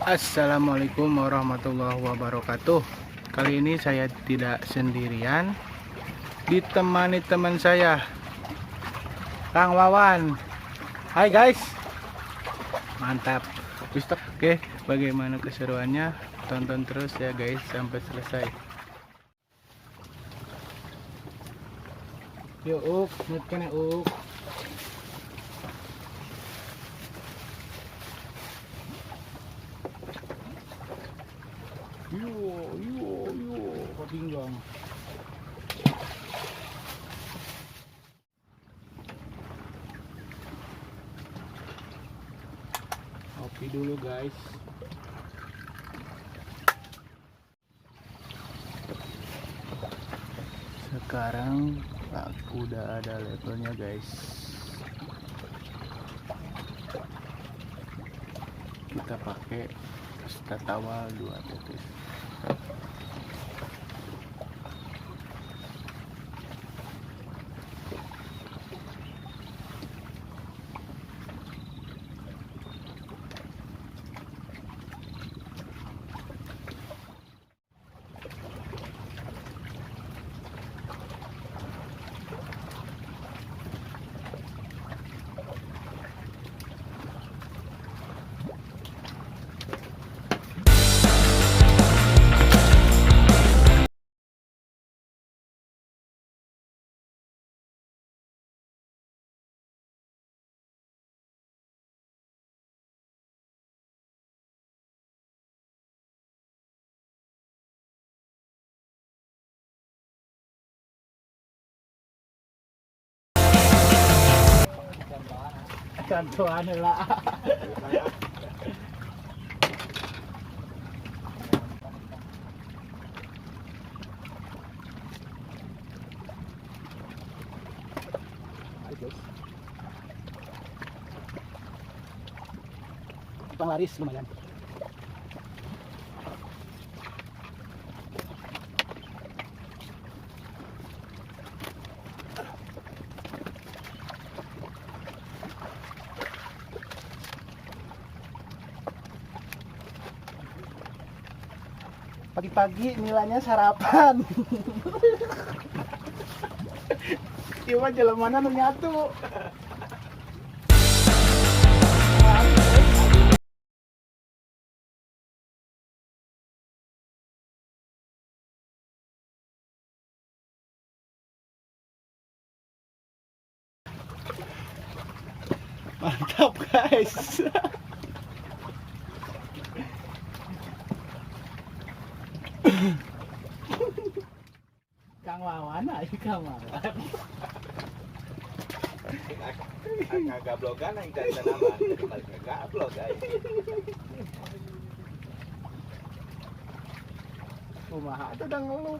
Assalamualaikum warahmatullahi wabarakatuh. Kali ini saya tidak sendirian, ditemani teman saya, Kang Wawan. Hai guys. Mantap. Oke, bagaimana keseruannya? Tonton terus ya guys sampai selesai. Yuk, uk, nut uk. Yo, yo, yo, pinggang. Kopi dulu guys. Sekarang aku udah ada levelnya guys. Kita pakai tatawal 2 tetes. Contohan lah. Panglaris lumayan. Pagi-pagi nilainya sarapan. Iya mah jelemana nu nyatu. Mantap guys. Kang Wawan, ayo Kang Wawan. Ngagablogan aing dari tanaman, jadi balik ngagablog aing. Kumaha tuh udah ngeluh.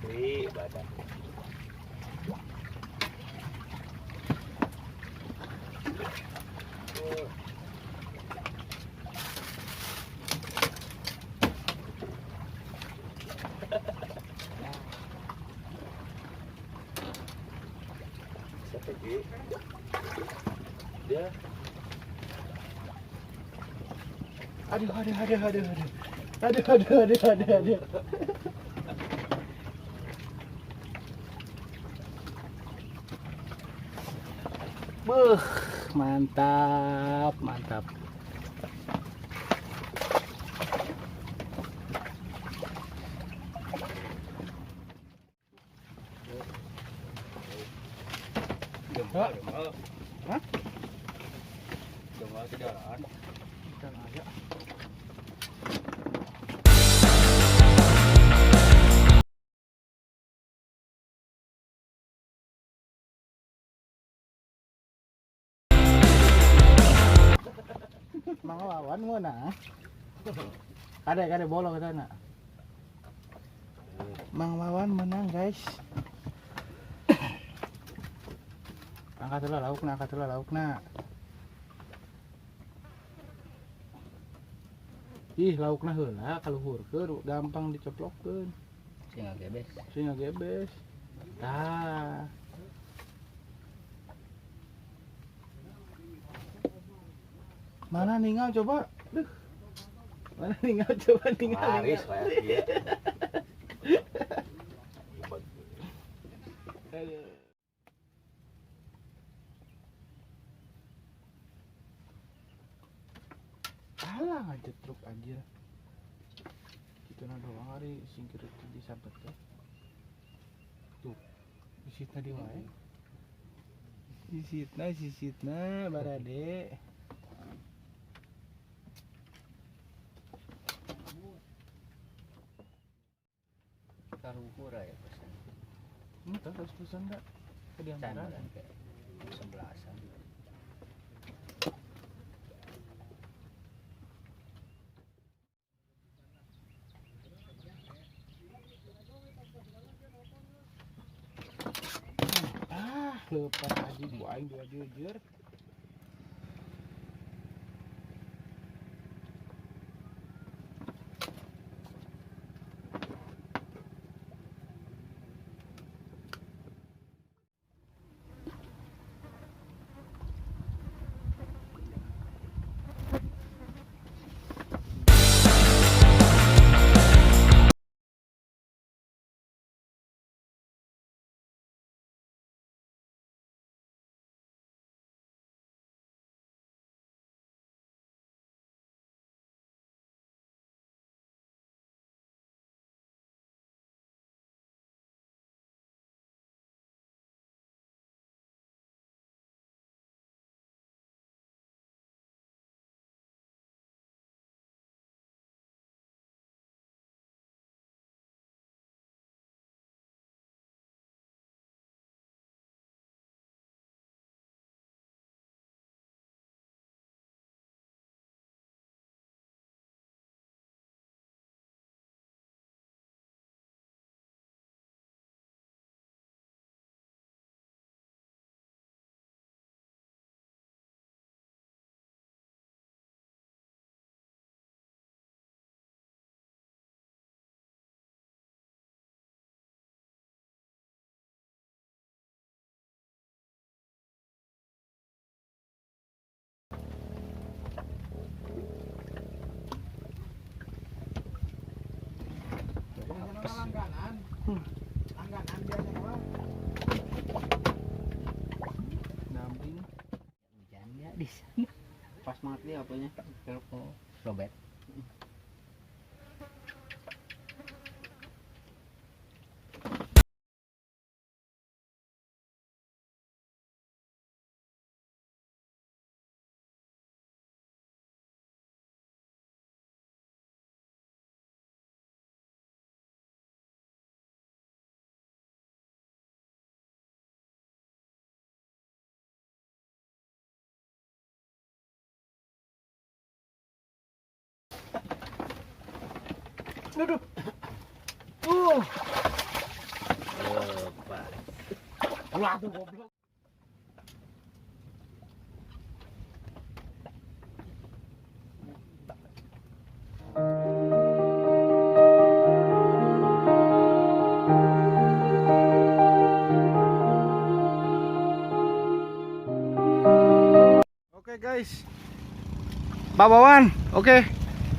Sri badan. Siapa Ki? Dia. Aduh, aduh, aduh, aduh, aduh. Aduh, aduh, aduh, aduh, aduh. Buh, mantap, mantap. Gempa, gempa. Hah? Gempa ke jalan. Ikan aja. Mang Wawan meunang. Kade kade bolong ke sana. Mang Wawan menang, guys. Angkat dulu laukna, angkat dulu laukna. Ih, laukna heula kaluhurkeun gampang dicoplokkeun. Sing ngagebes. Sing ngagebes. Tah. Mana ningal coba? Duh. Mana ningal coba ningal. Laris kayak dia. Aduh. Alah ngajetruk anjir. Kitu na doang ari singkir itu disabet teh. Tuh. Sisitna di wae. Sisitna sisitna barade. Kaluhur ya pesan. Entah harus pesan enggak? Ke Can kayak sebelasan. Ah, lepas aja gua aing dua jujur. Langganan. Langganan biasa mah. Damping. Hujan ya di sana. Pas banget nih apanya? Robert. Aduh. Lupa. Ulah tuh goblok. Oke guys. Pak Wawan, oke.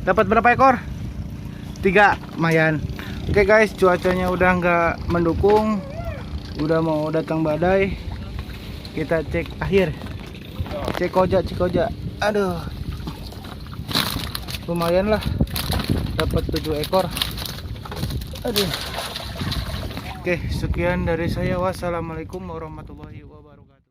Dapat berapa ekor? 3, lumayan. Oke guys, cuacanya udah nggak mendukung, udah mau datang badai. Kita cek akhir. Cek koja, cek koja. Aduh, lumayan lah, dapat 7 ekor. Aduh. Oke, sekian dari saya. Wassalamualaikum warahmatullahi wabarakatuh.